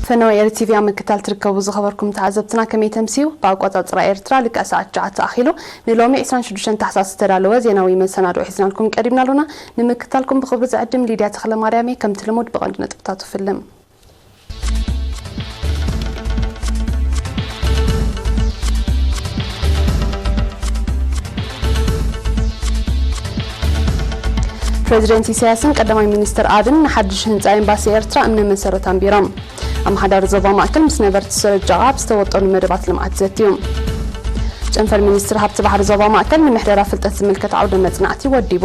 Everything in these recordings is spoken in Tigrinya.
ፈነወ ኤሪ ቲቪ ኣብ ምክታል ትርከቡ ዝኸበርኩም ተዓዘብትና ከመይ ተምስዩ? ብኣቆጻጽራ ኤርትራ ልክዕ ሰዓት ትሽዓተ ኣኺሉ። ንሎሚ ዕስራን ሽዱሽተን ታሕሳስ ዝተዳለወ ዜናዊ መሰናድኦ ሒዝናልኩም ቀሪብና ኣሎና። ንምክታልኩም ብኽብሪ ዝዕድም ሊድያ ተኽለማርያም እየ። ከምቲ ልሙድ ብቐንዱ ነጥብታቱ ፍልም። ፕሬዚደንት ኢሳያስን ቀዳማይ ሚኒስትር ኣብን ንሓድሽ ህንፃ ኤምባሲ ኤርትራ እምነ መሰረት ኣንቢሮም። ኣመሓዳሪ ዞባ ማእከል ምስ ነበርቲ ሰረጃ ኣብ ዝተወጠኑ መደባት ልምዓት ዘትዩ። ጨንፈር ሚኒስትር ሃብቲ ባሕሪ ዞባ ማእከል ንምሕደራ ፍልጠት ዝምልከት ዓውደ መጽናዕቲ ወዲቡ።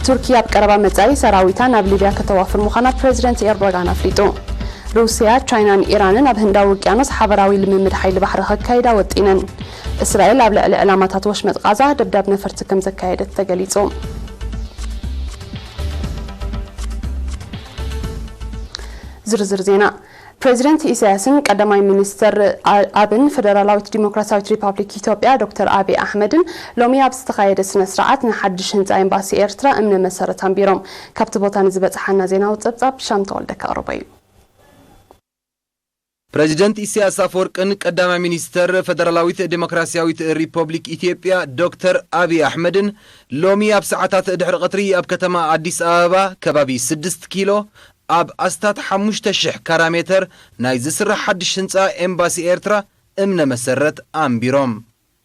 ቱርኪ ኣብ ቀረባ መጻኢ ሰራዊታ ናብ ሊብያ ከተዋፍር ምዃና ፕሬዚደንት ኤርዶጋን ኣፍሊጡ። ሩስያ፣ ቻይናን ኢራንን ኣብ ህንዳዊ ውቅያኖስ ሓበራዊ ልምምድ ሓይሊ ባሕሪ ከካይዳ ወጢነን። እስራኤል ኣብ ልዕሊ ዕላማታት ወሽመጥ ቃዛ ደብዳብ ነፈርቲ ከም ዘካየደት ተገሊጹ። ዝርዝር ዜና። ፕሬዚደንት ኢሳያስን ቀዳማይ ሚኒስትር አ-፣ ኣብን ፈደራላዊት ዲሞክራሲያዊት ሪፓብሊክ ኢትዮጵያ ዶክተር ኣቢይ ኣሕመድን ሎሚ ኣብ ዝተኻየደ ስነ ስርዓት ንሓድሽ ህንፃ ኤምባሲ ኤርትራ እምነ መሰረት ኣንቢሮም። ካብቲ ቦታ ንዝበጽሓና ዜናዊ ጸብጻብ ሻም ተወልደ ከቕርቦ እዩ። ፕሬዚደንት ኢሳያስ ኣፈወርቅን ቀዳማይ ሚኒስተር ፈደራላዊት ዴሞክራሲያዊት ሪፐብሊክ ኢትዮጵያ ዶክተር ኣቢይ ኣሕመድን ሎሚ ኣብ ሰዓታት ድሕሪ ቀትሪ ኣብ ከተማ ኣዲስ ኣበባ ከባቢ ስድስት ኪሎ ኣብ ኣስታት ሓሙሽተ ሽሕ ካራሜተር ናይ ዝስራሕ ሓድሽ ህንጻ ኤምባሲ ኤርትራ እምነ መሰረት ኣንቢሮም።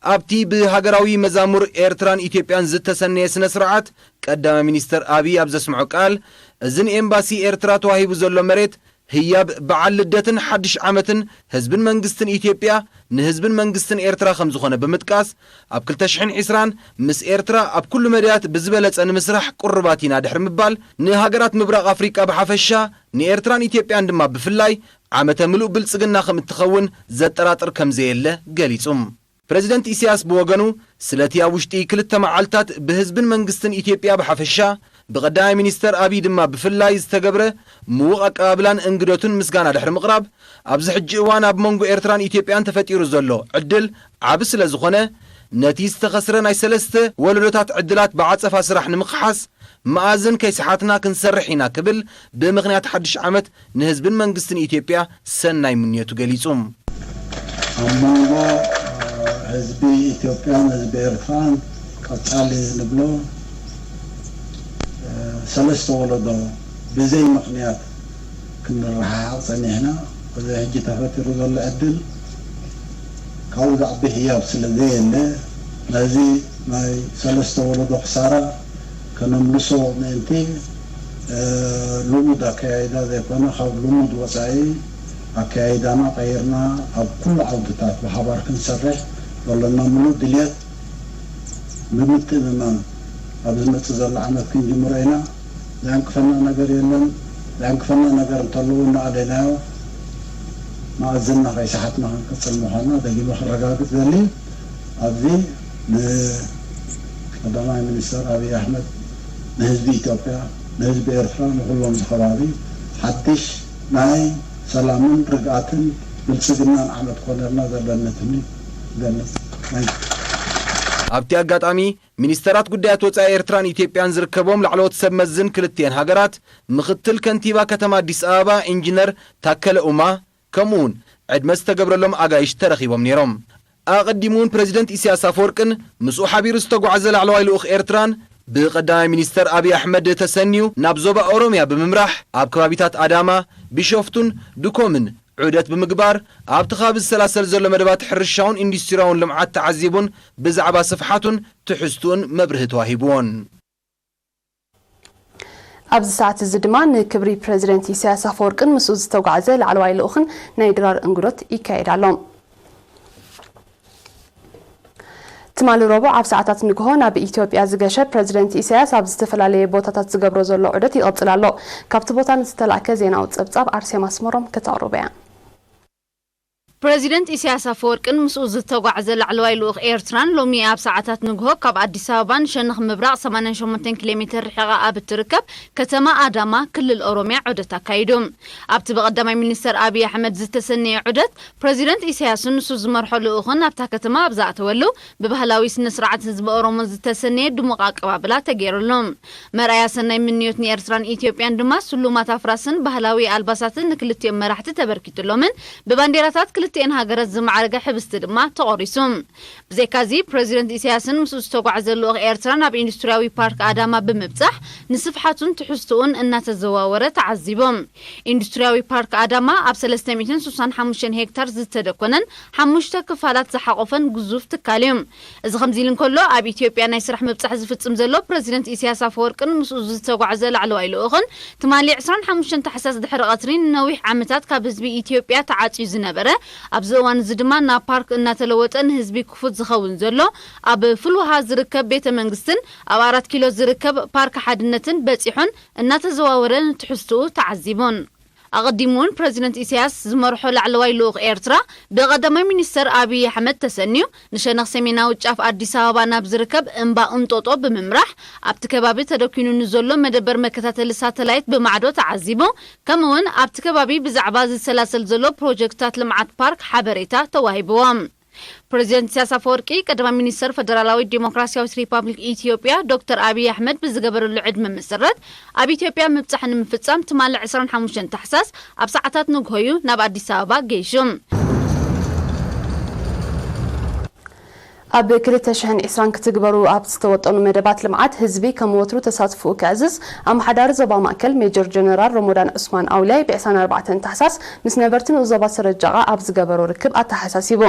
ኣብቲ ብሃገራዊ መዛሙር ኤርትራን ኢትዮጵያን ዝተሰነየ ስነ ስርዓት ቀዳማይ ሚኒስተር ኣቢይ ኣብ ዘስምዖ ቃል፣ እዚ ንኤምባሲ ኤርትራ ተዋሂቡ ዘሎ መሬት ህያብ በዓል ልደትን ሓድሽ ዓመትን ህዝብን መንግስትን ኢትዮጵያ ንህዝብን መንግስትን ኤርትራ ከም ዝኾነ ብምጥቃስ፣ ኣብ ክልተ ሽሕን ዕስራን ምስ ኤርትራ ኣብ ኩሉ መዳያት ብዝበለጸ ንምስራሕ ቅሩባት ኢና ድሕሪ ምባል፣ ንሃገራት ምብራቕ ኣፍሪቃ ብሓፈሻ፣ ንኤርትራን ኢትዮጵያን ድማ ብፍላይ ዓመተ ምሉእ ብልጽግና ከም እትኸውን ዘጠራጥር ከም ዘየለ ገሊጹ። ፕረዚደንት ኢሳያስ ብወገኑ፣ ስለቲ ኣብ ውሽጢ ክልተ መዓልታት ብህዝብን መንግስትን ኢትዮጵያ ብሓፈሻ፣ ብቀዳማይ ሚኒስተር ኣቢይ ድማ ብፍላይ ዝተገብረ ምዉቕ ኣቀባብላን እንግደቱን ምስጋና ድሕሪ ምቕራብ፣ ኣብዚ ሕጂ እዋን ኣብ መንጎ ኤርትራን ኢትዮጵያን ተፈጢሩ ዘሎ ዕድል ዓቢ ስለ ዝኾነ፣ ነቲ ዝተኸስረ ናይ ሰለስተ ወለዶታት ዕድላት ብዓጸፋ ስራሕ ንምኽሓስ፣ መኣዝን ከይሰሓትና ክንሰርሕ ኢና ክብል ብምኽንያት ሓድሽ ዓመት ንህዝብን መንግስትን ኢትዮጵያ ሰናይ ምንዮቱ ገሊጹ። ኣብ መንጎ ህዝቢ ኢትዮጵያን ህዝቢ ኤርትራን ቀጻሊ ንብሎ ሰለስተ ወለዶ ብዘይ ምኽንያት ክንረሓሓቕ ጸኒሕና። እዚ ሕጂ ተፈጢሩ ዘሎ ዕድል ካብኡ ዝዓቢ ህያብ ስለ ዘየለ፣ ነዚ ናይ ሰለስተ ወለዶ ክሳራ ከነምልሶ ምእንቲ፣ እ፣ ልሙድ ኣከያይዳ ዘይኮነ፣ ካብ ልሙድ ወጻኢ ኣከያይዳና ቀይርና፣ ኣብ ኩሉ ዓውድታት ብሓባር ክንሰርሕ ዘሎና ምሉእ ድልየት ብምትእምማን ኣብ ዝመጽእ ዘሎ ዓመት ክንጅምሮ ኢና። ዘዕንቅፈና ነገር የለን። ዘዕንቅፈና ነገር እንተሎ እውን እናኣለናዮ መኣዝንና ከይሰሓትና ክንቅጽል ምዃንና ደጊመ ከረጋግጽ ደሊ። ኣብዚ ንቀዳማይ ሚኒስተር ኣብይ ኣሕመድ፣ ንህዝቢ ኢትዮጵያ፣ ንህዝቢ ኤርትራ፣ ንኩሎም እዚ ከባቢ ሓድሽ ናይ ሰላምን ርግኣትን ብልጽግናን ዓመት ክኾነልና ዘለኒ ትምኒት እገልጽ። ናይ ኣብቲ ኣጋጣሚ፣ ሚኒስተራት ጉዳያት ወጻኢ ኤርትራን ኢትዮጵያን ዝርከቦም ላዕለዎት ሰብ መዝን ክልቲኤን ሃገራት፣ ምኽትል ከንቲባ ከተማ ኣዲስ ኣበባ ኢንጂነር ታከለ ኡማ፣ ከምኡውን ዕድመ ዝተገብረሎም ኣጋይሽ ተረኺቦም ነይሮም። ኣቐዲሙ እውን ፕረዚደንት ኢሳያስ ኣፈወርቅን ምስኡ ሓቢሩ ዝተጓዕዘ ላዕለዋይ ልኡኽ ኤርትራን ብቀዳማይ ሚኒስተር ኣብይ ኣሕመድ ተሰንዩ ናብ ዞባ ኦሮምያ ብምምራሕ ኣብ ከባቢታት ኣዳማ፣ ቢሾፍቱን ድኮምን ዑደት ብምግባር ኣብቲ ከባቢ ዝሰላሰል ዘሎ መደባት ሕርሻውን ኢንዱስትሪያውን ልምዓት ተዓዚቡን ብዛዕባ ስፍሓቱን ትሕዝትኡን መብርሂ ተዋሂብዎን። ኣብዚ ሰዓት እዚ ድማ ንክብሪ ፕረዚደንት ኢሳያስ ኣፈወርቅን ምስኡ ዝተጓዕዘ ላዕለዋይ ልኡኽን ናይ ድራር እንግዶት ይካየድ ኣሎ። ትማሊ ረቡዕ ኣብ ሰዓታት ንግሆ ናብ ኢትዮጵያ ዝገሸ ፕረዚደንት ኢሳያስ ኣብ ዝተፈላለየ ቦታታት ዝገብሮ ዘሎ ዑደት ይቕጽል ኣሎ። ካብቲ ቦታ ንዝተላእከ ዜናዊ ጸብጻብ ኣርሴማ ኣስመሮም ከተቕርቦ እያ። ፕረዚደንት ኢሳያስ ኣፈወርቅን ምስኡ ዝተጓዕዘ ላዕለዋይ ልኡኽ ኤርትራን ሎሚ ኣብ ሰዓታት ንግሆ ካብ ኣዲስ ኣበባ ንሸነኽ ምብራቕ ሰማንያን ሸሞንተን ኪሎ ሜትር ርሒቓ ኣብ እትርከብ ከተማ ኣዳማ ክልል ኦሮምያ ዑደት ኣካይዶም። ኣብቲ ብቐዳማይ ሚኒስተር ኣብይ ኣሕመድ ዝተሰነየ ዑደት ፕረዚደንት ኢሳያስን ንሱ ዝመርሖ ልኡኽን ኣብታ ከተማ ኣብ ዝኣተወሉ ብባህላዊ ስነ ስርዓት ህዝቢ ኦሮሞ ዝተሰነየ ድሙቕ ኣቀባብላ ተገይሩሎም። መርኣያ ሰናይ ምንዮት ንኤርትራን ኢትዮጵያን ድማ ስሉማት ኣፍራስን ባህላዊ ኣልባሳትን ንክልቲኦም መራሕቲ ተበርኪትሎምን ብባንዴራታት ክልቲኤን ሃገራት ዝማዕረገ ሕብስቲ ድማ ተቖሪሱ። ብዘይካዚ ፕረዚደንት ኢሳያስን ምስኡ ዝተጓዕዘ ልኡኽ ኤርትራ ናብ ኢንዱስትሪያዊ ፓርክ ኣዳማ ብምብጻሕ ንስፍሓቱን ትሕዝትኡን እናተዘዋወረ ተዓዚቦም። ኢንዱስትሪያዊ ፓርክ ኣዳማ ኣብ ሰለስተ ሚእትን ስሳን ሓሙሽተን ሄክታር ዝተደኮነን ሓሙሽተ ክፋላት ዝሓቆፈን ግዙፍ ትካል እዩ። እዚ ከምዚ ኢሉ እንከሎ ኣብ ኢትዮጵያ ናይ ስራሕ ምብጻሕ ዝፍጽም ዘሎ ፕረዚደንት ኢሳያስ ኣፈወርቅን ምስኡ ዝተጓዕዘ ላዕለዋይ ልኡኽን ትማሊ ዕስራን ሓሙሽተን ታሕሳስ ድሕሪ ቀትሪ ንነዊሕ ዓመታት ካብ ህዝቢ ኢትዮጵያ ተዓጽዩ ዝነበረ ኣብዚ እዋን እዚ ድማ ናብ ፓርክ እናተለወጠ ንህዝቢ ክፉት ዝኸውን ዘሎ ኣብ ፍልውሃ ዝርከብ ቤተ መንግስትን ኣብ ኣራት ኪሎ ዝርከብ ፓርክ ሓድነትን በጺሑን እናተዘዋወረ ንትሕዝትኡ ተዓዚቡን። ኣቐዲሙ እውን ፕረዚደንት ኢሳያስ ዝመርሖ ላዕለዋይ ልኡኽ ኤርትራ ብቐዳማይ ሚኒስተር ኣብይ ኣሕመድ ተሰንዩ ንሸነኽ ሰሜናዊ ጫፍ ኣዲስ ኣበባ ናብ ዝርከብ እምባ እንጦጦ ብምምራሕ ኣብቲ ከባቢ ተደኪኑ ንዘሎ መደበር መከታተሊ ሳተላይት ብማዕዶ ተዓዚቡ። ከምኡ እውን ኣብቲ ከባቢ ብዛዕባ ዝሰላሰል ዘሎ ፕሮጀክትታት ልምዓት ፓርክ ሓበሬታ ተዋሂብዎም። ፕረዚደንት ኢሳያስ ኣፈወርቂ ቀዳማይ ሚኒስተር ፈደራላዊት ዲሞክራሲያዊት ሪፓብሊክ ኢትዮጵያ ዶክተር ኣብይ ኣሕመድ ብዝገበረሉ ዕድመ መሰረት ኣብ ኢትዮጵያ ምብጻሕ ንምፍጻም ትማሊ ዕስራን ሓሙሽተን ታሕሳስ ኣብ ሰዓታት ንግሆ እዩ ናብ ኣዲስ ኣበባ ገይሹ። ኣብ ክልተ ሽሕን ዕስራን ክትግበሩ ኣብ ዝተወጠኑ መደባት ልምዓት ህዝቢ ከም ወትሩ ተሳትፎኡ ከዕዝዝ ኣመሓዳሪ ዞባ ማእከል ሜጀር ጀነራል ሮሞዳን ዑስማን ኣውላይ ብ ዕስራን ኣርባዕተን ታሕሳስ ምስ ነበርቲ ንኡስ ዞባ ሰረጃቓ ኣብ ዝገበሮ ርክብ ኣተሓሳሲቡ።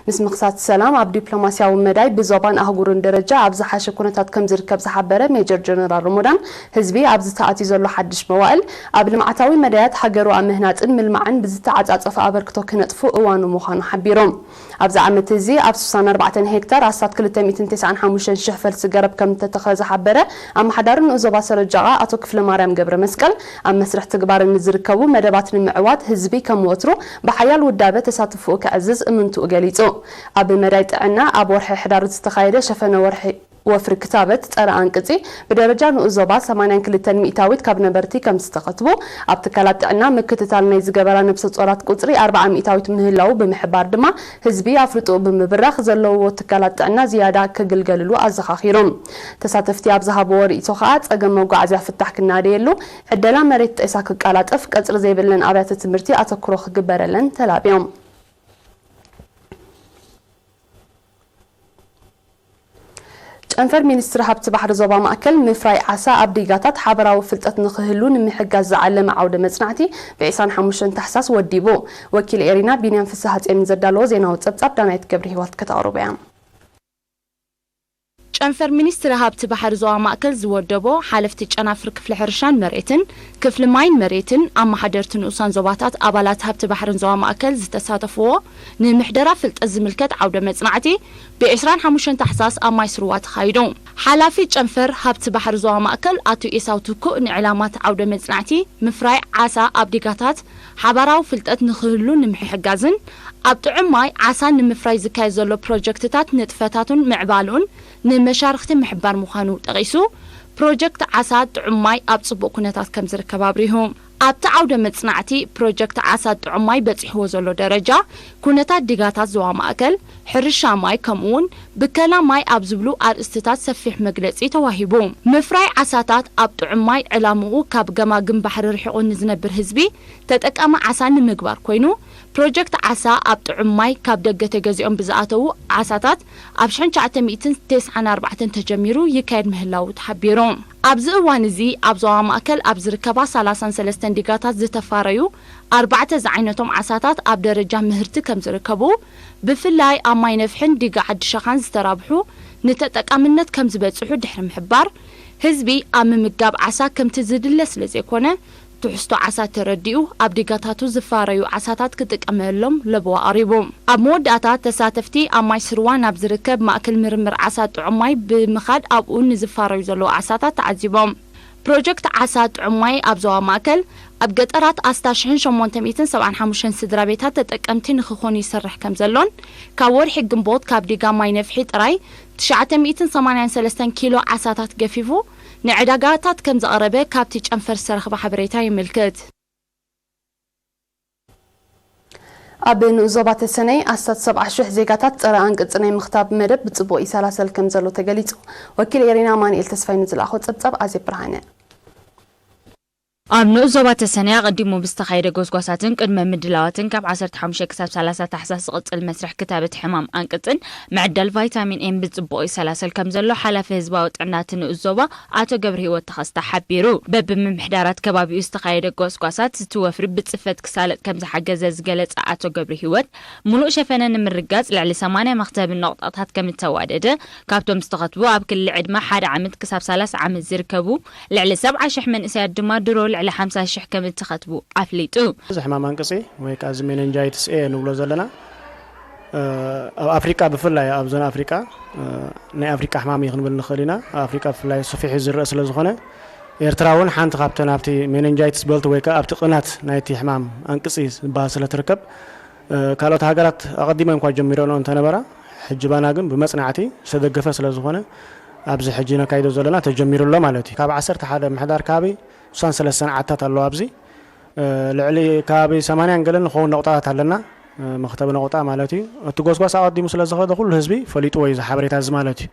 ምስ ምኽሳት ሰላም ኣብ ዲፕሎማስያዊ መዳይ ብዞባን ኣህጉርን ደረጃ ኣብ ዝሓሸ ኩነታት ከም ዝርከብ ዝሓበረ ሜጀር ጀነራል ሮሞዳን ህዝቢ ኣብዚ ተኣትዩ ዘሎ ሓድሽ መዋእል ኣብ ልምዓታዊ መዳያት ሃገሩ ኣብ ምህናጽን ምልማዕን ብዝተዓጻጸፈ ኣበርክቶ ክነጥፉ እዋኑ ምዃኑ ሓቢሮም። ኣብዚ ዓመት እዚ ኣብ ስሳን ኣርባዕተን ሄክታር ኣስታት ክልተ ሚእትን ተስዓን ሓሙሽተን ሽሕ ፈልሲ ገረብ ከም እተተኸለ ዝሓበረ ኣመሓዳሪ ንኡስ ዞባ ሰረጃቓ ኣቶ ክፍለማርያም ገብረመስቀል፣ ኣብ መስርሕ ትግባር ንዝርከቡ መደባት ንምዕዋት ህዝቢ ከም ወትሩ ብሓያል ውዳበ ተሳትፎኡ ከዕዝዝ እምንትኡ ገሊጹ። ኣብ መዳይ ጥዕና ኣብ ወርሒ ሕዳር ዝተኻየደ ሸፈነ ወርሒ ወፍሪ ክታበት ጸረ ኣንቅጺ ብደረጃ ንኡስ ዞባ ሰማንያን ክልተን ሚእታዊት ካብ ነበርቲ ከም ዝተኸትቡ፣ ኣብ ትካላት ጥዕና ምክትታል ናይ ዝገበራ ነብሰ ጾራት ቁጽሪ ኣርብዓ ሚእታዊት ምህላዉ ብምሕባር ድማ ህዝቢ ኣፍልጦኡ ብምብራኽ ዘለውዎ ትካላት ጥዕና ዝያዳ ክግልገልሉ ኣዘኻኺሮም። ተሳተፍቲ ኣብ ዝሃብዎ ርእይቶ ከኣ ጸገም መጓዓዝያ ፍታሕ ክናደየሉ፣ ዕደላ መሬት ጤሳ ክቀላጠፍ፣ ቀጽሪ ዘይብለን ኣብያተ ትምህርቲ ኣተኩሮ ክግበረለን ተላብዮም። ጨንፈር ሚኒስትሪ ሃብቲ ባሕሪ ዞባ ማእከል ምፍራይ ዓሳ ኣብ ዲጋታት ሓበራዊ ፍልጠት ንኽህሉ ንምሕጋዝ ዝዓለመ ዓውደ መጽናዕቲ ብ ዕስራን ሓሙሽተን ታሕሳስ ወዲቡ። ወኪል ኤሪና ቢንያም ፍስሃጽዮን ንዘዳለዎ ዜናዊ ጸብጻብ ዳናይት ገብረ ህይወት ከተቕርቦ እያ። ጨንፈር ሚኒስትሪ ሃብቲ ባሕሪ ዞባ ማእከል ዝወደቦ ሓለፍቲ ጨናፍር ክፍሊ ሕርሻን መሬትን፣ ክፍሊ ማይን መሬትን፣ ኣመሓደርቲ ንኡሳን ዞባታት ኣባላት ሃብቲ ባሕርን ዞባ ማእከል ዝተሳተፍዎ ንምሕደራ ፍልጠት ዝምልከት ዓውደ መጽናዕቲ ብ ዕስራን ሓሙሽተን ታሕሳስ ኣብ ማይ ስርዋ ተኻይዱ። ሓላፊ ጨንፈር ሃብቲ ባሕሪ ዞባ ማእከል ኣቶ ኤሳው ትኩእ ንዕላማት ዓውደ መጽናዕቲ ምፍራይ ዓሳ ኣብ ዲጋታት ሓባራዊ ፍልጠት ንኽህሉ ንምሕጋዝን ኣብ ጥዑም ማይ ዓሳ ንምፍራይ ዝካየድ ዘሎ ፕሮጀክትታት ንጥፈታቱን ምዕባልኡን ንመሻርኽቲ ምሕባር ምዃኑ ጠቒሱ፣ ፕሮጀክት ዓሳ ጥዑም ማይ ኣብ ጽቡቕ ኩነታት ከም ዝርከብ ኣብሪሁ። ኣብቲ ዓውደ መጽናዕቲ ፕሮጀክት ዓሳ ጥዑም ማይ በጺሕዎ ዘሎ ደረጃ፣ ኩነታት ዲጋታት ዞባ ማእከል፣ ሕርሻ ማይ ከምኡውን ብከላ ማይ ኣብ ዝብሉ ኣርእስትታት ሰፊሕ መግለጺ ተዋሂቡ። ምፍራይ ዓሳታት ኣብ ጥዑም ማይ ዕላምኡ ካብ ገማግም ባሕሪ ርሒቑ ንዝነብር ህዝቢ ተጠቃሚ ዓሳ ንምግባር ኮይኑ፣ ፕሮጀክት ዓሳ ኣብ ጥዑም ማይ ካብ ደገ ተገዚኦም ብዝኣተዉ ዓሳታት ኣብ ሽሕን ትሽዓተ ሚእትን ተስዓን ኣርባዕተን ተጀሚሩ ይካየድ ምህላዉ ተሓቢሩ። ኣብዚ እዋን እዚ ኣብ ዞባ ማእከል ኣብ ዝርከባ ሰላሳን ሰለስተን ዲጋታት ዝተፋረዩ ኣርባዕተ ዝዓይነቶም ዓሳታት ኣብ ደረጃ ምህርቲ ከም ዝርከቡ፣ ብፍላይ ኣብ ማይ ነፍሕን ዲጋ ዓዲ ሸኻን ዝተራብሑ ንተጠቃምነት ከም ዝበጽሑ ድሕሪ ምሕባር፣ ህዝቢ ኣብ ምምጋብ ዓሳ ከምቲ ዝድለ ስለ ዘይኮነ፣ ትሕዝቶ ዓሳ ተረዲኡ ኣብ ዲጋታቱ ዝፋረዩ ዓሳታት ክጥቀመሎም ለበዋ ኣቕሪቡ። ኣብ መወዳእታ ተሳተፍቲ ኣብ ማይ ስርዋ ናብ ዝርከብ ማእከል ምርምር ዓሳ ጥዑም ማይ ብምኻድ ኣብኡ ንዝፋረዩ ዘለዉ ዓሳታት ተዓዚቦም። ፕሮጀክት ዓሳ ጥዑም ማይ ኣብ ዞባ ማእከል ኣብ ገጠራት ኣስታት ሽሕን ሸሞንተ ሚእትን ሰብዓን ሓሙሽተን ስድራ ቤታት ተጠቀምቲ ንክኾኑ ይሰርሕ ከም ዘሎን፣ ካብ ወርሒ ግንቦት ካብ ዲጋ ማይ ነፍሒ ጥራይ ትሽዓተ ሚእትን ሰማንያን ሰለስተን ኪሎ ዓሳታት ገፊፉ ንዕዳጋታት ከም ዘቕረበ ካብቲ ጨንፈር ዝተረኽበ ሓበሬታ የመልክት። ኣብ ንኡስ ዞባ ተሰነይ ኣስታት ሰብዓ ሽሕ ዜጋታት ጸረ ኣንቅጺ ናይ ምኽታብ መደብ ብጽቡቕ ይሰላሰል ከም ዘሎ ተገሊጹ። ወኪል ኤሪና ኣማኑኤል ተስፋይ ንዝለኣኾ ጸብጻብ ኣዜብ ብርሃነ። ኣብ ንኡስ ዞባ ተሰነይ ኣቐዲሙ ብዝተኻየደ ጎስጓሳትን ቅድመ ምድላዋትን ካብ ዓሰርተ ሓሙሽተ ክሳብ ሰላሳ ታሕሳስ ዝቕጽል መስርሕ ክታበት ሕማም ኣንቅጽን ምዕዳል ቫይታሚን ኤን ብጽቡቕ ይሰላሰል ከም ዘሎ ሓላፊ ህዝባዊ ጥዕና እቲ ንኡስ ዞባ ኣቶ ገብረሂወት ተኸስተ ሓቢሩ። በብምምሕዳራት ከባቢኡ ዝተኻየደ ጎስጓሳት እቲ ወፍሪ ብጽፈት ክሳለጥ ከም ዝሓገዘ ዝገለጸ ኣቶ ገብረሂወት፣ ሙሉእ ሸፈነ ንምርጋጽ ልዕሊ ሰማንያ መኽተቢ ነቑጣታት ከም እተዋደደ፣ ካብቶም ዝተኸትቡ ኣብ ክሊ ዕድመ ሓደ ዓመት ክሳብ ሰላሳ ዓመት ዝርከቡ ልዕሊ ሰብዓ ሽሕ መንእሰያት ድማ ድሮ ልዕሊ ሓምሳ ሽሕ ከም እተኸትቡ ኣፍሊጡ። እዚ ሕማም ኣንቅጺ ወይ ከዓ እዚ ሜኒንጃይትስ ኤ ንብሎ ዘለና፣ እ፣ ኣብ ኣፍሪቃ ብፍላይ ኣብዘን ኣፍሪቃ፣ እ፣ ናይ ኣፍሪቃ ሕማም እዩ ክንብል ንኽእል ኢና። ኣብ ኣፍሪቃ ብፍላይ ሰፊሑ ዝረአ ስለ ዝኾነ፣ ኤርትራ እውን ሓንቲ ካብተን ኣብቲ ሜኒንጃይትስ በልት ወይ ከዓ ኣብቲ ቅናት ናይቲ ሕማም ኣንቅጺ ዝበሃል ስለ ትርከብ፣ እ፣ ካልኦት ሃገራት ኣቐዲመን እኳ ጀሚረንኦ እንተነበራ፣ ሕጂ ባና ግን ብመጽናዕቲ ዝተደገፈ ስለ ዝኾነ፣ ኣብዚ ሕጂ ነካይዶ ዘለና ተጀሚሩ ኣሎ ማለት እዩ። ካብ ዓሰርተ ሓደ ምሕዳር ከባቢ ስሳን ሰለስተን ዓድታት ኣለዋ ኣብዚ። እ፣ ልዕሊ ከባቢ ሰማንያን ገለን ንኸውን ነቑጣታት ኣለና። እ፣ መኽተቢ ነቑጣ ማለት እዩ። እቲ ጎስጓስ ኣቐዲሙ ስለ ዝኸደ ኩሉ ህዝቢ ፈሊጥዎ እዩ እዚ ሓበሬታ እዚ ማለት እዩ።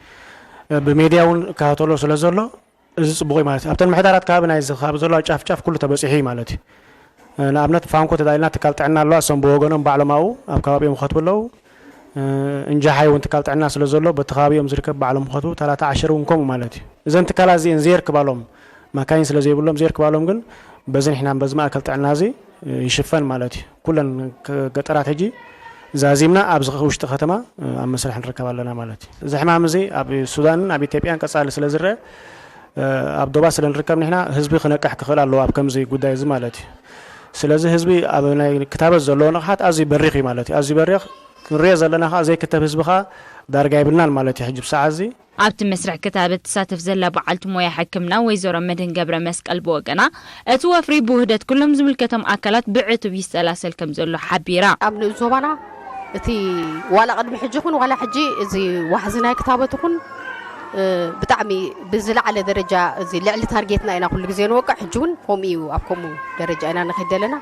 እ፣ ብሜድያ እውን ይከታተሎ ስለ ዘሎ እዚ ጽቡቕ እዩ ማለት እዩ። ኣብተን ምሕዳራት ከባቢ ናይዚ ከባቢ ዘለዋ ጫፍ ጫፍ ኩሉ ተበጺሑ እዩ ማለት እዩ። እ፣ ንኣብነት ፋንኮ ተዳሊና ትካል ጥዕና ኣለዋ፣ እሶም ብወገኖም ባዕሎም ኣብኡ ኣብ ከባቢኦም ይኸትቡ ኣለዉ። እ፣ እንጃሓይ እውን ትካል ጥዕና ስለ ዘሎ በቲ ከባቢኦም ዝርከብ ባዕሎም ይኸትቡ፣ ታላታ ዓሸር እውን ከምኡ ማለት እዩ። እዘን ትካላት እዚአን ዘየርክባሎም ማካይን ስለ ዘይብሎም ዘየርክባሎም ግን በዚ ንሕና በዚ ማእከል ጥዕና እዚ፣ እ፣ ይሽፈን ማለት እዩ። ኩለን ከ-፣ ገጠራት ሕጂ ዛዚምና ኣብዚ ውሽጢ ከተማ፣ እ፣ ኣብ መስርሕ ንርከብ ኣለና ማለት እዩ። እዚ ሕማም እዚ ኣብ ሱዳንን ኣብ ኢትዮጵያን ቀጻሊ ስለ ዝረአ፣ እ፣ ኣብ ዶባት ስለ ንርከብ ንሕና ህዝቢ ክነቅሕ ክኽእል ኣለዎ ኣብ ከምዚ ጉዳይ እዚ ማለት እዩ። ስለዚ ህዝቢ ኣብ ናይ ክታበት ዘለዎ ንቕሓት ኣዝዩ በሪኽ እዩ ማለት እዩ። ኣዝዩ በሪኽ ክንሪኦ ዘለና ከኣ ዘይክተብ ህዝቢ ከኣ ዳርጋ የብልናን ማለት እዩ ሕጂ ብሰዓት እዚ። ኣብቲ መስርሕ ክታበት ትሳተፍ ዘላ በዓልቲ ሞያ ሕክምና ወይዘሮ መድህን ገብረ መስቀል ብወገና፣ እቲ ወፍሪ ብውህደት ኩሎም ዝምልከቶም ኣካላት ብዕቱብ ይሰላሰል ከም ዘሎ ሓቢራ። ኣብ ንኡስ ዞባና እቲ ዋላ ቅድሚ ሕጂ ይኹን ዋላ ሕጂ እዚ ዋሕዚ ናይ ክታበት ይኹን፣ እ፣ ብጣዕሚ ብዝለዓለ ደረጃ እዚ ልዕሊ ታርጌትና ኢና ኩሉ ግዜ ንወቅዕ። ሕጂ እውን ከምኡ እዩ፣ ኣብ ከምኡ ደረጃ ኢና ንኸይድ ዘለና።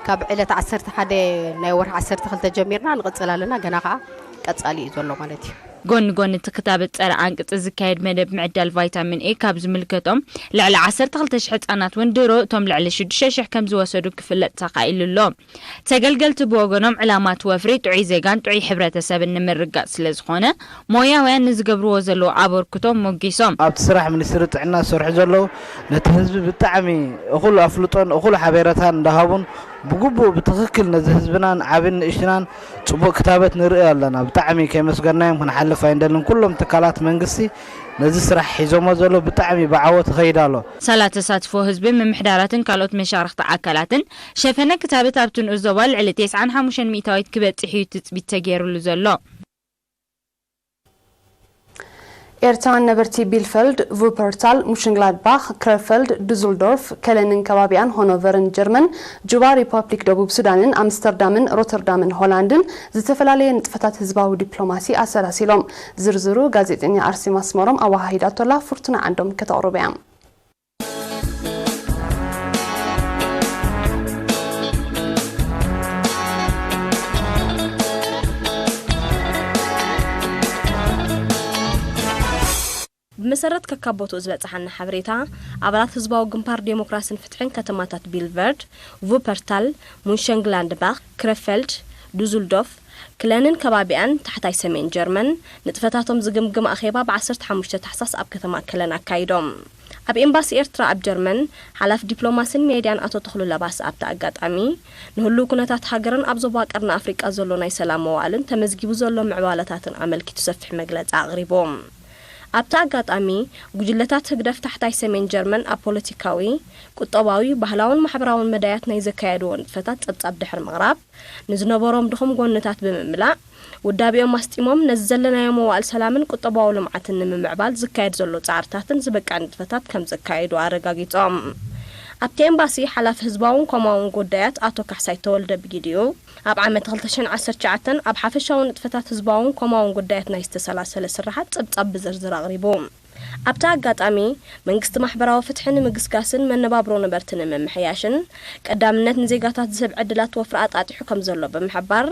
ካብ ዕለት ዓሰርተ ሓደ ናይ ወርሒ ዓሰርተ ክልተ ጀሚርና ንቕጽል ኣለና። ገና ኸዓ ቀጻሊ እዩ ዘሎ ማለት እዩ። ጎኒ ጎኒ እቲ ክታበት ጸረ ኣንቅጺ ዝካየድ መደብ ምዕዳል ቫይታሚን ኤ ካብ ዝምልከቶም ልዕሊ ዓሰርተ ክልተ ሽሕ ህጻናት እውን ድሮ እቶም ልዕሊ ሽዱሽተ ሽሕ ከም ዝወሰዱ ክፍለጥ ተኻኢሉ ኣሎ። ተገልገልቲ ብወገኖም ዕላማ እቲ ወፍሪ ጥዑይ ዜጋን ጥዑይ ሕብረተሰብን ንምርጋጽ ስለ ዝኾነ ሞያውያን ንዝገብርዎ ዘለዉ ኣበርክቶ ሞጊሶም። ኣብቲ ስራሕ ሚኒስትሪ ጥዕና ዝሰርሑ ዘለዉ ነቲ ህዝቢ ብጣዕሚ እኹል ኣፍልጦን እኹል ሓቤረታን እንዳሃቡን ብግቡእ ብትኽክል ነዚ ህዝብናን ዓብን ንእሽትናን ጽቡቕ ክታበት ንርኢ ኣለና። ብጣዕሚ ከየመስገናዮም ክንሓልፍ ኣይንደልን። ኩሎም ትካላት መንግስቲ ነዚ ስራሕ ሒዞሞ ዘሎ ብጣዕሚ ብዓወት ይኸይድ ኣሎ። ሳላ ተሳትፎ ህዝቢ፣ ምምሕዳራትን ካልኦት መሻርኽቲ ኣካላትን ሸፈነ ክታበት ኣብቲ ንኡስ ዞባ ልዕሊ ተስዓን ሓሙሽተን ሚእታዊት ክበጽሕ እዩ ትጽቢት ተገይሩሉ ዘሎ። ኤርትራውያን ነበርቲ ቢልፈልድ፣ ቩፐርታል፣ ሙሽንግላድባኽ፣ ክረፈልድ፣ ዱዙልዶርፍ፣ ከለንን ከባቢኣን፣ ሆኖቨርን ጀርመን፣ ጁባ ሪፓብሊክ ደቡብ ሱዳንን ኣምስተርዳምን ሮተርዳምን ሆላንድን ዝተፈላለየ ንጥፈታት ህዝባዊ ዲፕሎማሲ ኣሰላሲሎም። ዝርዝሩ ጋዜጠኛ ኣርሴማ ኣስመሮም ኣወሃሂዳቶላ፣ ፍርቱና ዓንዶም ከተቕርቦ እያ። ብመሰረት ከካብ ቦትኡ ዝበጽሓና ሓበሬታ፣ ኣባላት ህዝባዊ ግንባር ዴሞክራስን ፍትሕን ከተማታት ቢልቨርድ፣ ቩፐርታል፣ ሙንሸንግላንድባኽ፣ ክረፈልድ፣ ዱዙልዶፍ፣ ክለንን ከባቢኣን፣ ታሕታይ ሰሜን ጀርመን፣ ንጥፈታቶም ዝግምግም ኣኼባ ብ ዓሰርተ ሓሙሽተ ታሕሳስ ኣብ ከተማ ከለን ኣካይዶም። ኣብ ኤምባሲ ኤርትራ ኣብ ጀርመን፣ ሓላፊ ዲፕሎማሲን ሜድያን ኣቶ ተኽሉ ለባስ ኣብቲ ኣጋጣሚ፣ ንህሉው ኩነታት ሃገርን ኣብ ዞባ ቀርኒ ኣፍሪቃ ዘሎ ናይ ሰላም መዋእልን ተመዝጊቡ ዘሎ ምዕባለታትን ኣመልኪቱ ሰፊሕ መግለጺ ኣቕሪቦም። ኣብቲ ኣጋጣሚ፣ ጉጅለታት ህግደፍ ታሕታይ ሰሜን ጀርመን ኣብ ፖለቲካዊ፣ ቁጠባዊ፣ ባህላውን ማሕበራውን መዳያት ናይ ዘካየድዎ ንጥፈታት ጸብጻብ ድሕሪ ምቕራብ፣ ንዝነበሮም ድኹም ጎንታት ብምምላእ፣ ውዳቤኦም ኣስጢሞም፣ ነዚ ዘለናዮ መዋእል ሰላምን ቁጠባዊ ልምዓትን ንምምዕባል ዝካየድ ዘሎ ጻዕርታትን ዝበቅዕ ንጥፈታት ከም ዘካየዱ ኣረጋጊጾም። ኣብቲ ኤምባሲ ሓላፊ ህዝባውን ኮማውን ጉዳያት ኣቶ ካሕሳይ ተወልደ ብጊዲኡ፣ ኣብ ዓመት ክልተ ሽሕን ዓሰርተ ትሽዓተን ኣብ ሓፈሻዊ ንጥፈታት ህዝባውን ኮማውን ጉዳያት ናይ ዝተሰላሰለ ስራሓት ጸብጻብ ብዝርዝር ኣቕሪቡ። ኣብቲ ኣጋጣሚ፣ መንግስቲ ማሕበራዊ ፍትሒ ንምግስጋስን መነባብሮ ነበርቲ ንምምሕያሽን፣ ቀዳምነት ንዜጋታት ዝህብ ዕድላት ወፍሪ ኣጣጢሑ ከም ዘሎ ብምሕባር፣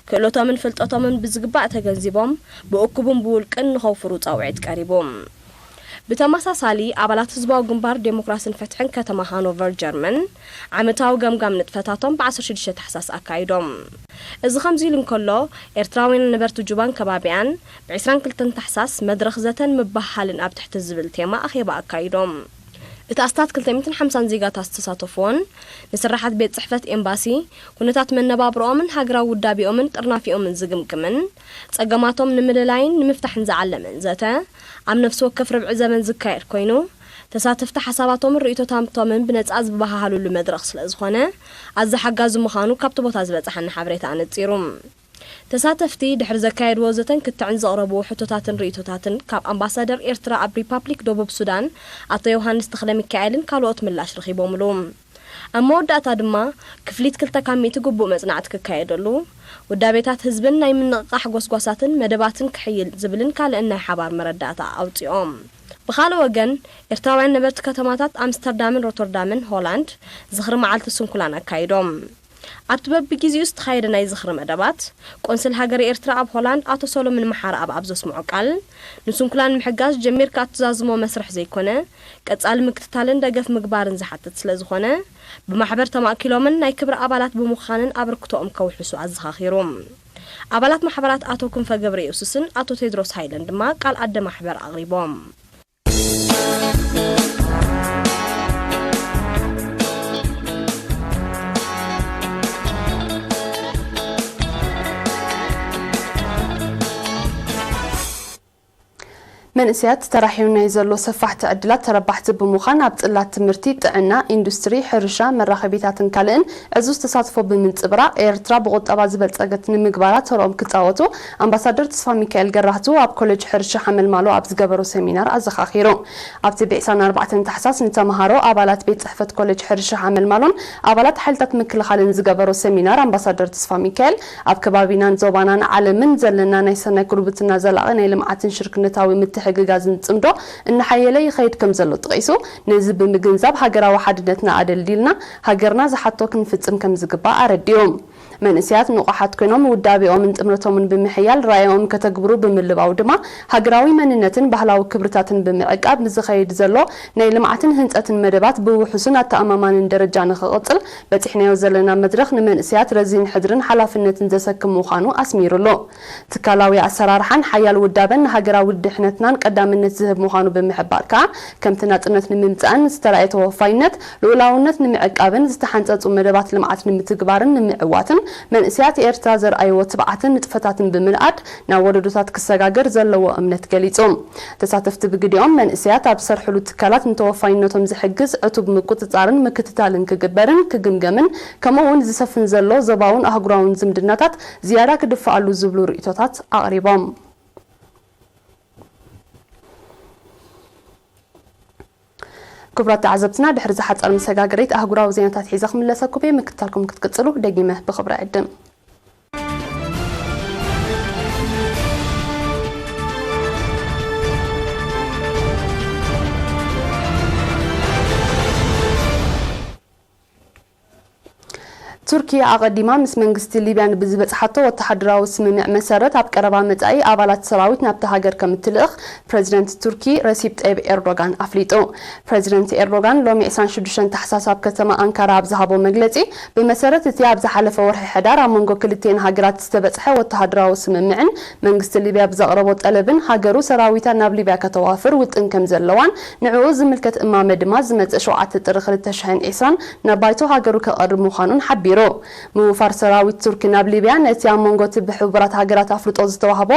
ክእለቶምን ፍልጠቶምን ብዝግባእ ተገንዚቦም፣ ብእኩብን ብውልቅን ንኸውፍሩ ጻውዒት ቀሪቡ። ብተመሳሳሊ፣ ኣባላት ህዝባዊ ግንባር ዴሞክራስን ፍትሕን ከተማ ሃኖቨር ጀርመን፣ ዓመታዊ ገምጋም ንጥፈታቶም ብ ዓሰርተ ሽዱሽተ ታሕሳስ ኣካይዶም። እዚ ከምዚ ኢሉ እንከሎ፣ ኤርትራውያን ነበርቲ ጁባን ከባቢኣን፣ ብ ዕስራን ክልተን ታሕሳስ መድረኽ ዘተን ምብህሃልን ኣብ ትሕቲ ዝብል ቴማ ኣኼባ ኣካይዶም። እቲ ኣስታት ክልተ ሚእትን ሓምሳን ዜጋታት ዝተሳተፍዎን፣ ንስራሓት ቤት ጽሕፈት ኤምባሲ፣ ኩነታት መነባብሮኦምን ሃገራዊ ውዳቤኦምን ጥርናፊኦምን ዝግምግምን፣ ጸገማቶም ንምልላይን ንምፍታሕን ዝዓለመን ዘተ፣ ኣብ ነፍሲ ወከፍ ርብዒ ዘበን ዝካየድ ኮይኑ፣ ተሳተፍቲ ሓሳባቶምን ርእይቶታቶምን ብነጻ ዝበሃሃሉሉ መድረኽ ስለ ዝኾነ፣ ኣዝዩ ሓጋዚ ምዃኑ ካብቲ ቦታ ዝበጽሓና ሓበሬታ ኣነጺሩ። ተሳተፍቲ ድሕሪ ዘካየድዎ ዘተን ክትዕን ዘቕረብዎ ሕቶታትን ርእይቶታትን ካብ ኣምባሳደር ኤርትራ ኣብ ሪፓብሊክ ደቡብ ሱዳን ኣቶ ዮሃንስ ተኽለሚካኤልን ካልኦት ምላሽ ረኺቦምሉ። ኣብ መወዳእታ ድማ ክፍሊት ክልተ ካብ ሚእቲ ግቡእ መጽናዕቲ ክካየደሉ፣ ውዳቤታት ህዝብን ናይ ምንቕቓሕ ጎስጓሳትን መደባትን ክሕይል ዝብልን ካልእን ናይ ሓባር መረዳእታ ኣውጺኦም። ብኻልእ ወገን፣ ኤርትራውያን ነበርቲ ከተማታት ኣምስተርዳምን ሮተርዳምን ሆላንድ ዝኽሪ መዓልቲ ስንኩላን ኣካይዶም። ኣብቲ በብግዜኡ ዝተኻየደ ናይ ዝኽሪ መደባት፣ ቆንስል ሃገረ ኤርትራ ኣብ ሆላንድ ኣቶ ሰሎሞን መሓረኣብ ኣብ ዘስምዖ ቃል፣ ንስንኩላን ምሕጋዝ ጀሚርካ እትዛዝሞ መስርሕ ዘይኮነ፣ ቀጻሊ ምክትታልን ደገፍ ምግባርን ዝሓትት ስለ ዝኾነ፣ ብማሕበር ተማእኪሎምን ናይ ክብሪ ኣባላት ብምዃንን ኣበርክቶኦም ከውሕሱ ኣዘኻኺሩ። ኣባላት ማሕበራት ኣቶ ክንፈ ገብረየሱስን ኣቶ ቴድሮስ ሃይለን ድማ ቃል ኣደ ማሕበር ኣቕሪቦም። መንእሰያት ተራሕዩ ናይ ዘሎ ሰፋሕቲ ዕድላት ተረባሕቲ ብምዃን ኣብ ጽላት ትምህርቲ፣ ጥዕና፣ ኢንዱስትሪ፣ ሕርሻ፣ መራኸቢታትን ካልእን ዕዙዝ ተሳትፎ ብምንጽብራቕ፣ ኤርትራ ብቑጠባ ዝበልጸገት ንምግባራ ተርኦም ክጻወቱ ኣምባሳደር ተስፋሚካኤል ገራህቱ ኣብ ኮሌጅ ሕርሻ ሓመልማሎ ኣብ ዝገበሮ ሰሚናር ኣዘኻኺሩ። ኣብቲ ብ ዕስራን ኣርባዕተን ታሕሳስ ንተመሃሮ፣ ኣባላት ቤት ጽሕፈት ኮሌጅ ሕርሻ ሓመልማሎን ኣባላት ሓይልታት ምክልኻልን ዝገበሮ ሰሚናር ኣምባሳደር ተስፋሚካኤል ኣብ ከባቢናን ዞባናን ዓለምን ዘለና ናይ ሰናይ ጉርብትና ዘላቒ ናይ ልምዓትን ሽርክነታዊ ምትሕግጋዝን ጽምዶ እናሓየለ ይኸይድ ከም ዘሎ ጠቒሱ፣ ነዚ ብምግንዛብ ሃገራዊ ሓድነትና ኣደልዲልና ሃገርና ዝሓቶ ክንፍጽም ከም ዝግባእ ኣረዲኡ። መንእሰያት ንቑሓት ኮይኖም ውዳቤኦምን ጥምረቶምን ብምሕያል ራእዮኦም ከተግብሩ ብምልባው ድማ ሃገራዊ መንነትን ባህላዊ ክብርታትን ብምዕቃብ ንዝኸይድ ዘሎ ናይ ልምዓትን ህንጸትን መደባት ብውሑስን ኣተኣማማንን ደረጃ ንኽቕጽል በጺሕናዮ ዘለና መድረኽ ንመንእሰያት ረዚን ሕድርን ሓላፍነትን ዘሰክም ምዃኑ ኣስሚሩሉ። ትካላዊ ኣሰራርሓን ሓያል ውዳበን ንሃገራዊ ድሕነትናን ቀዳምነት ዝህብ ምዃኑ ብምሕባር ከኣ፣ ከምቲ ናጽነት ንምምጻእን ዝተራእየ ተወፋይነት፣ ልኡላውነት ንምዕቃብን ዝተሓንጸጹ መደባት ልምዓት ንምትግባርን ንምዕዋትን መንእሰያት ኤርትራ ዘርኣይዎ ትብዓትን ንጥፈታትን ብምንኣድ ናብ ወለዶታት ክሰጋገር ዘለዎ እምነት ገሊጹ። ተሳተፍቲ ብግዲኦም፣ መንእሰያት ኣብ ዝሰርሕሉ ትካላት ንተወፋይነቶም ዝሕግዝ ዕቱብ ምቁጽጻርን ምክትታልን ክግበርን ክግምገምን፣ ከምኡ እውን ዝሰፍን ዘሎ ዞባውን ኣህጉራውን ዝምድናታት ዝያዳ ክድፍኣሉ ዝብሉ ርእይቶታት ኣቕሪቦም። ክቡራት ተዓዘብትና፣ ድሕሪ ዝሓጸር መሰጋገሪት ኣህጉራዊ ዜናታት ሒዘ ክምለሰኩም እየ። ምክትታልኩም ክትቅጽሉ ደጊመ ብኽብሪ ዕድም። ቱርኪ ኣቐዲማ ምስ መንግስቲ ሊብያ ብዝበጽሓቶ ወተሃደራዊ ስምምዕ መሰረት፣ ኣብ ቀረባ መጻኢ ኣባላት ሰራዊት ናብታ ሃገር ከም እትልእኽ ፕረዚደንት ቱርኪ ረሲፕ ጠይብ ኤርዶጋን ኣፍሊጡ። ፕረዚደንት ኤርዶጋን ሎሚ ዕስራን ሽዱሽተን ታሕሳስ ኣብ ከተማ ኣንካራ ኣብ ዝሃቦ መግለጺ፣ ብመሰረት እቲ ኣብ ዝሓለፈ ወርሒ ሕዳር ኣብ መንጎ ክልቲኤን ሃገራት ዝተበጽሐ ወተሃደራዊ ስምምዕን መንግስቲ ሊብያ ብዘቕረቦ ጠለብን፣ ሃገሩ ሰራዊታ ናብ ሊብያ ከተዋፍር ውጥን ከም ዘለዋን ንዕኡ ዝምልከት እማመ ድማ ዝመጽእ ሸውዓተ ጥሪ ክልተ ሽሕን ዕስራን ናብ ባይቶ ሃገሩ ከቐርብ ምዃኑን ሓቢሩ። ምውፋር ሰራዊት ቱርኪ ናብ ሊብያ ነቲ ኣብ መንጎ እቲ ብሕቡራት ሃገራት ኣፍልጦ ዝተዋህቦ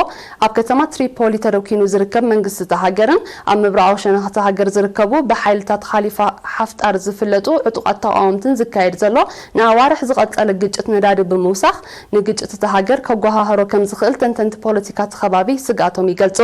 ኣብ ከተማ ትሪፖሊ ተደኪኑ ዝርከብ መንግስቲ እታ ሃገርን ኣብ ምብራቓዊ ሸነኽ እታ ሃገር ዝርከቡ ብሓይልታት ኻሊፋ ሓፍጣር ዝፍለጡ ዕጡቓት ተቓወምትን ዝካየድ ዘሎ ንኣዋርሕ ዝቐጸለ ግጭት ነዳዲ ብምውሳኽ ንግጭት እታ ሃገር ከጓሃህሮ ከም ዝኽእል ተንተንቲ ፖለቲካ እቲ ከባቢ ስግኣቶም ይገልጹ።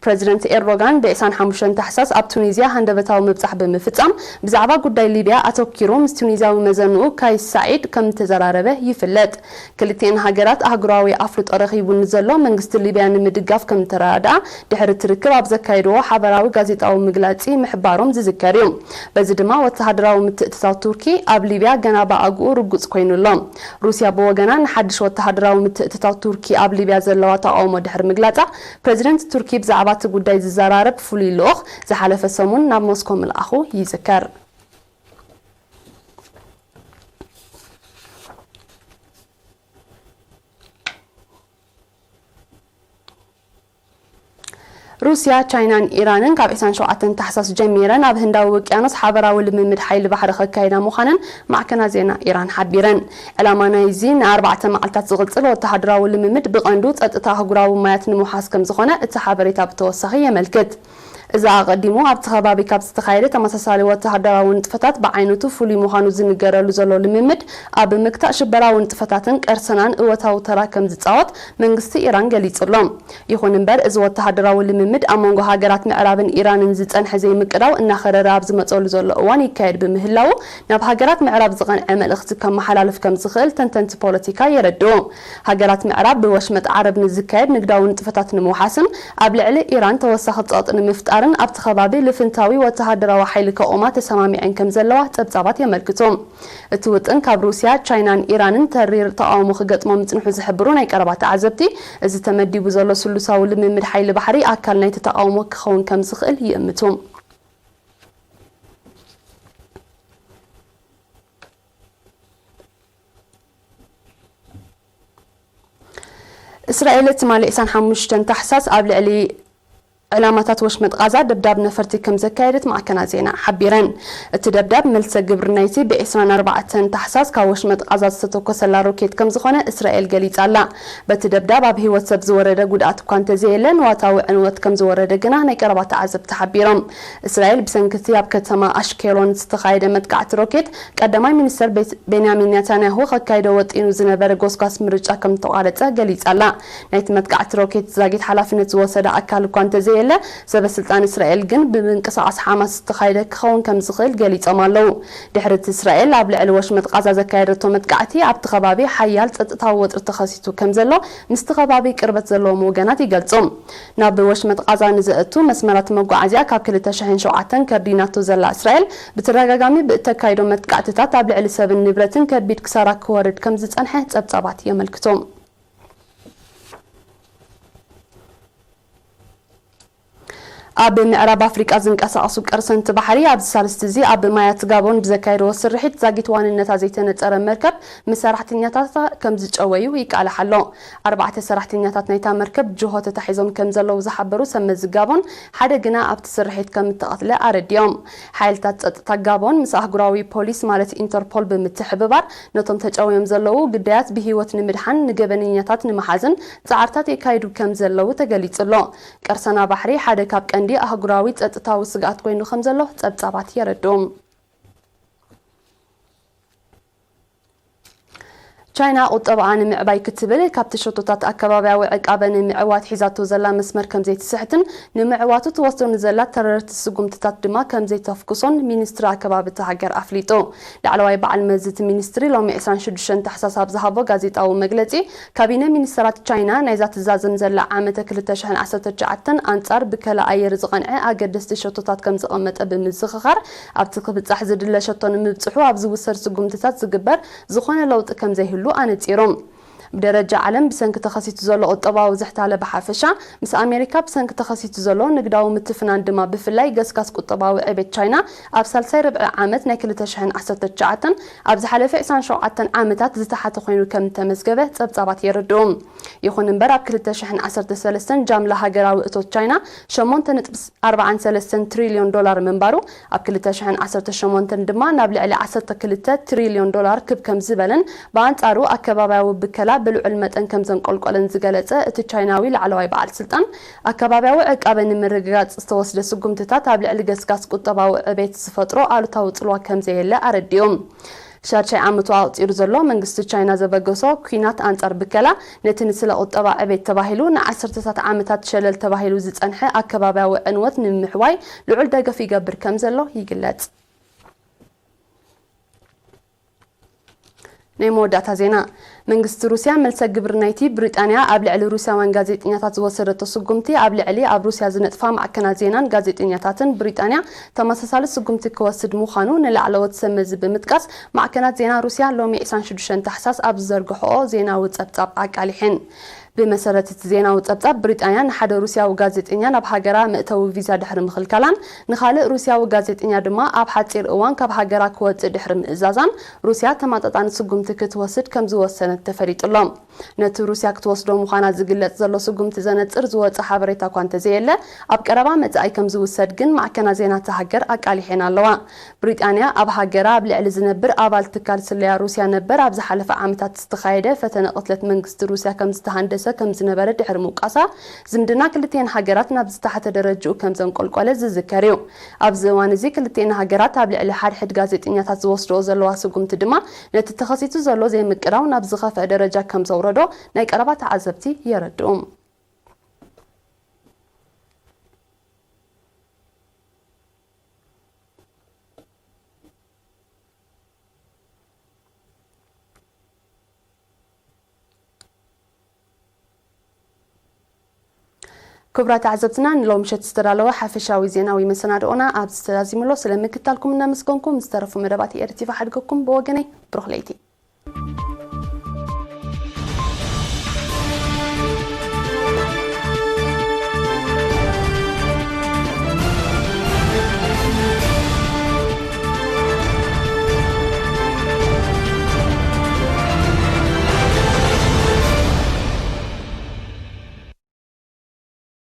ፕረዚደንት ኤርዶጋን ብ ዕስራን ሓሙሽተን ታሕሳስ ኣብ ቱኒዝያ ሃንደበታዊ ምብጻሕ ብምፍጻም ብዛዕባ ጉዳይ ሊብያ ኣተኪሩ ምስ ቱኒዝያዊ መዘንኡ ካይስ ሳዒድ ከም እተዘራረበ ይፍለጥ። ክልቲኤን ሃገራት ኣህጉራዊ ኣፍልጦ ረኺቡ ንዘሎ መንግስቲ ሊብያ ንምድጋፍ ከም እተረዳድኣ ድሕሪ እቲ ርክብ ኣብ ዘካየድዎ ሓበራዊ ጋዜጣዊ ምግላጺ ምሕባሮም ዝዝከር እዩ። በዚ ድማ ወተሃደራዊ ምትእትታው ቱርኪ ኣብ ሊብያ ገና ብኣግኡ ርጉጽ ኮይኑ ኣሎ። ሩስያ ብወገና ንሓድሽ ወተሃደራዊ ምትእትታው ቱርኪ ኣብ ሊብያ ዘለዋ ተቓውሞ ድሕሪ ምግላጻ ፕረዚደንት ቱርኪ ብዛዕባ እቲ ጉዳይ ዝዘራረብ ፍሉይ ልኡኽ ዝሓለፈ ሰሙን ናብ ሞስኮ ምልኣኹ ይዝከር። ሩስያ፣ ቻይናን ኢራንን ካብ ዕስራን ሸውዓተን ታሕሳስ ጀሚረን ኣብ ህንዳዊ ውቅያኖስ ሓበራዊ ልምምድ ሓይሊ ባሕሪ ከካይዳ ምዃነን ማዕከናት ዜና ኢራን ሓቢረን። ዕላማ ናይዚ ንኣርባዕተ መዓልታት ዝቕጽል ወተሃደራዊ ልምምድ ብቐንዱ ጸጥታ ኣህጉራዊ ማያት ንምውሓስ ከም ዝኾነ እቲ ሓበሬታ ብተወሳኺ የመልክት። እዚ ኣቐዲሙ ኣብቲ ከባቢ ካብ ዝተኻየደ ተመሳሳሊ ወተሃደራዊ ንጥፈታት ብዓይነቱ ፍሉይ ምዃኑ ዝንገረሉ ዘሎ ልምምድ ኣብ ምክታእ ሽበራዊ ንጥፈታትን ቀርሰናን እወታዊ ተራ ከም ዝጻወት መንግስቲ ኢራን ገሊጹ ኣሎ። ይኹን እምበር፣ እዚ ወተሃደራዊ ልምምድ ኣብ መንጎ ሃገራት ምዕራብን ኢራንን ዝጸንሐ ዘይምቅዳው እናኸረረ ኣብ ዝመጸሉ ዘሎ እዋን ይካየድ ብምህላዉ፣ ናብ ሃገራት ምዕራብ ዝቐንዐ መልእኽቲ ከመሓላልፍ ከም ዝኽእል ተንተንቲ ፖለቲካ የረድኡ። ሃገራት ምዕራብ ብወሽመጥ ዓረብ ንዝካየድ ንግዳዊ ንጥፈታት ንምውሓስን ኣብ ልዕሊ ኢራን ተወሳኺ ጸቕጢ ንምፍጣርን ኣብቲ ከባቢ ልፍንታዊ ወተሃደራዊ ሓይሊ ከቑማ ተሰማሚዐን ከም ዘለዋ ጸብጻባት የመልክቱ። እቲ ውጥን ካብ ሩስያ፣ ቻይናን ኢራንን ተሪር ተቓውሞ ክገጥሞ ምጽንሑ ዝሕብሩ ናይ ቀረባ ተዓዘብቲ፣ እዚ ተመዲቡ ዘሎ ስሉሳዊ ልምምድ ሓይሊ ባሕሪ ኣካል ናይቲ ተቓውሞ ክኸውን ከም ዝኽእል ይእምቱ። እስራኤል ትማሊ ዕስራን ሓሙሽተን ታሕሳስ ኣብ ልዕሊ ዕላማታት ወሽመጥ ቃዛ ደብዳብ ነፈርቲ ከም ዘካየደት ማዕከናት ዜና ሓቢረን። እቲ ደብዳብ መልሰ ግብሪ ናይቲ ብ ዕስራን ኣርባዕተን ታሕሳስ ካብ ወሽመጥ ቃዛ ዝተተኮሰላ ሮኬት ከም ዝኾነ እስራኤል ገሊጻ ኣላ። በቲ ደብዳብ ኣብ ህይወት ሰብ ዝወረደ ጉድኣት እኳ እንተዘየለ፣ ንዋታዊ ዕንወት ከም ዝወረደ ግና ናይ ቀረባ ተዓዘብቲ ሓቢሮም። እስራኤል ብሰንኪ እቲ ኣብ ከተማ ኣሽኬሎን ዝተኻየደ መጥቃዕቲ ሮኬት ቀዳማይ ሚኒስተር ቤት-፣ ቤንያሚን ኔታንያሁ ከካይዶ ወጢኑ ዝነበረ ጎስጓስ ምርጫ ከም እተቋረጸ ገሊጻ ኣላ። ናይቲ መጥቃዕቲ ሮኬት ዛጊት ሓላፍነት ዝወሰደ ኣካል እኳ እንተዘየለ፣ ሰበ ስልጣን እስራኤል ግን ብምንቅስቓስ ሓማስ ዝተኻየደ ክኸውን ከም ዝኽእል ገሊጾም ኣለዉ። ድሕሪ እቲ እስራኤል ኣብ ልዕሊ ወሽመጥ ቃዛ ዘካየደቶ መጥቃዕቲ፣ ኣብቲ ከባቢ ሓያል ጸጥታዊ ወጥሪ ተኸሲቱ ከም ዘሎ ምስቲ ከባቢ ቅርበት ዘለዎም ወገናት ይገልጹ። ናብ ወሽመጥ ቃዛ ንዘእቱ መስመራት መጓዓዝያ ካብ ክልተ ሽሕን ሸውዓተን ከርዲናቶ ዘላ እስራኤል ብተደጋጋሚ ብእተካይዶ መጥቃዕትታት ኣብ ልዕሊ ሰብን ንብረትን ከቢድ ክሳራ ክወርድ ከም ዝጸንሐ ጸብጻባት የመልክቱ። ኣብ ምዕራብ ኣፍሪቃ ዝንቀሳቐሱ ቀርሰንቲ ባሕሪ ኣብዚ ሳልስቲ እዚ ኣብ ማያት ጋቦን ብዘካየድዎ ስርሒት ዛጊት ዋንነታ ዘይተነጸረ መርከብ ምስ ሰራሕተኛታታ ከም ዝጨወዩ ይቃላሕ ኣሎ። ኣርባዕተ ሰራሕተኛታት ናይታ መርከብ ጅሆ ተታሒዞም ከም ዘለዉ ዝሓበሩ ሰብ መዚ ጋቦን፣ ሓደ ግና ኣብቲ ስርሒት ከም እተቐትለ ኣረዲኦም። ሓይልታት ጸጥታ ጋቦን ምስ ኣህጉራዊ ፖሊስ ማለት ኢንተርፖል ብምትሕብባር ነቶም ተጨውዮም ዘለዉ ግዳያት ብህይወት ንምድሓን ንገበነኛታት ንምሓዝን ጻዕርታት የካይዱ ከም ዘለዉ ተገሊጹ ኣሎ። ቀርሰና ባሕሪ ሓደ ካብ ቀንዲ ኣህጉራዊ ጸጥታዊ ስግኣት ኮይኑ ከም ዘሎ ጸብጻባት የረድኡ። ቻይና ቁጠባኣ ንምዕባይ ክትብል ካብቲ ሸቶታት ኣከባብያዊ ዕቃበ ንምዕዋት ሒዛቶ ዘላ መስመር ከም ዘይትስሕትን ንምዕዋቱ ትወስዶ ንዘላ ተረርቲ ስጉምትታት ድማ ከም ዘይተፍኩሶን ሚኒስትሪ ኣከባቢ እታ ሃገር ኣፍሊጡ። ላዕለዋይ በዓል መዚ እቲ ሚኒስትሪ ሎሚ ዕስራን ሽዱሽተን ታሕሳስ ኣብ ዝሃቦ ጋዜጣዊ መግለጺ፣ ካቢነ ሚኒስተራት ቻይና ናይዛ ትዛዘም ዘላ ዓመተ ክልተ ሽሕን ዓሰርተ ትሽዓተን ኣንጻር ብከላ ኣየር ዝቐንዐ ኣገደስቲ ሸቶታት ከም ዘቐመጠ ብምዝኽኻር፣ ኣብቲ ክብጻሕ ዝድለ ሸቶ ንምብጽሑ ኣብ ዝውሰድ ስጉምትታት ዝግበር ዝኾነ ለውጢ ከም ዘይህሉ ኣነጺሩ። ብደረጃ ዓለም ብሰንኪ ተኸሲቱ ዘሎ ቁጠባዊ ዝሕታለ ብሓፈሻ፣ ምስ ኣሜሪካ ብሰንኪ ተኸሲቱ ዘሎ ንግዳዊ ምትፍናን ድማ ብፍላይ ገስጋስ ቁጠባዊ ዕቤት ቻይና ኣብ ሳልሳይ ርብዒ ዓመት ናይ ክልተ ሽሕን ዓሰርተ ትሽዓተን ኣብ ዝሓለፈ ዕስራን ሸውዓተን ዓመታት ዝተሓተ ኮይኑ ከም እተመዝገበ ጸብጻባት የረድኡ። ይኹን እምበር ኣብ ክልተ ሽሕን ዓሰርተ ሰለስተን ጃምላ ሃገራዊ እቶት ቻይና ሸሞንተ ነጥቢ ኣርባዓን ሰለስተን ትሪልዮን ዶላር ምንባሩ፣ ኣብ ክልተ ሽሕን ዓሰርተ ሸሞንተን ድማ ናብ ልዕሊ ዓሰርተ ክልተ ትሪልዮን ዶላር ክብ ከም ዝበለን ብኣንጻሩ ኣከባብያዊ ብከላ ብልዑል መጠን ከም ዘንቆልቆለን ዝገለጸ እቲ ቻይናዊ ላዕለዋይ በዓል ስልጣን፣ ኣከባብያዊ ዕቃበ ንምርግጋጽ ዝተወስደ ስጉምትታት ኣብ ልዕሊ ገስጋስ ቁጠባዊ ዕቤት ዝፈጥሮ ኣሉታዊ ጽልዋ ከም ዘየለ ኣረዲኡ። ሻድሻይ ዓመቱ ኣቑጺሩ ዘሎ መንግስቲ ቻይና ዘበገሶ ኲናት ኣንጻር ብከላ፣ ነቲ ንስለ ቁጠባ ዕቤት ተባሂሉ ንዓሰርተታት ዓመታት ሸለል ተባሂሉ ዝጸንሐ ኣከባብያዊ ዕንወት ንምሕዋይ ልዑል ደገፍ ይገብር ከም ዘሎ ይግለጽ። ናይ መወዳእታ ዜና። መንግስቲ ሩስያ መልሰ ግብሪ ናይቲ ብሪጣንያ ኣብ ልዕሊ ሩስያውያን ጋዜጠኛታት ዝወሰደቶ ስጉምቲ፣ ኣብ ልዕሊ ኣብ ሩስያ ዝነጥፋ ማዕከናት ዜናን ጋዜጠኛታትን ብሪጣንያ ተመሳሳሊ ስጉምቲ ክወስድ ምዃኑ ንላዕለዎት ሰብ መዚ ብምጥቃስ፣ ማዕከናት ዜና ሩስያ ሎሚ ዕስራን ሽዱሽተን ታሕሳስ ኣብ ዝዘርግሕኦ ዜናዊ ጸብጻብ ኣቃሊሐን። ብመሰረት እቲ ዜናዊ ጸብጻብ፣ ብሪጣንያ ንሓደ ሩስያዊ ጋዜጠኛ ናብ ሃገራ መእተዊ ቪዛ ድሕሪ ምኽልካላን ንኻልእ ሩስያዊ ጋዜጠኛ ድማ ኣብ ሓጺር እዋን ካብ ሃገራ ክወጽእ ድሕሪ ምእዛዛን፣ ሩስያ ተመጣጣኒ ስጉምቲ ክትወስድ ከም ዝወሰነት ተፈሊጡ ኣሎ። ነቲ ሩስያ ክትወስዶ ምዃና ዝግለጽ ዘሎ ስጉምቲ ዘነጽር ዝወጸ ሓበሬታ እኳ እንተዘየለ፣ ኣብ ቀረባ መጻኢ ከም ዝውሰድ ግን ማዕከናት ዜና እታ ሃገር ኣቃሊሐን ኣለዋ። ብሪጣንያ ኣብ ሃገራ ኣብ ልዕሊ ዝነብር ኣባል ትካል ስለያ ሩስያ ነበር ኣብ ዝሓለፈ ዓመታት ዝተኻየደ ፈተነ ቅትለት መንግስቲ ሩስያ ከም ዝተሃንደሰ ከም ዝነበረ ድሕሪ ምውቃሳ፣ ዝምድና ክልቲኤን ሃገራት ናብ ዝተሓተ ደረጅኡ ከም ዘንቆልቆለ ዝዝከር እዩ። ኣብዚ እዋን እዚ ክልቲኤን ሃገራት ኣብ ልዕሊ ሓድሕድ ጋዜጠኛታት ዝወስድኦ ዘለዋ ስጉምቲ ድማ ነቲ ተኸሲቱ ዘሎ ዘይምቅዳው ናብ ዝኸፍአ ደረጃ ከም ዘውረዶ ናይ ቀረባ ተዓዘብቲ የረድኡ። ክቡራት ተዓዘብትና፣ ንሎሚ ምሸት ዝተዳለወ ሓፈሻዊ ዜናዊ መሰናድኦና ኣብዚ ተዛዚሙ ኣሎ። ስለ ምክታልኩም እናመስገንኩ፣ ምስ ተረፉ መደባት ኤር ቲ ቪ ሓድገኩም። ብወገነይ፣ ብሩኽ ለይቲ።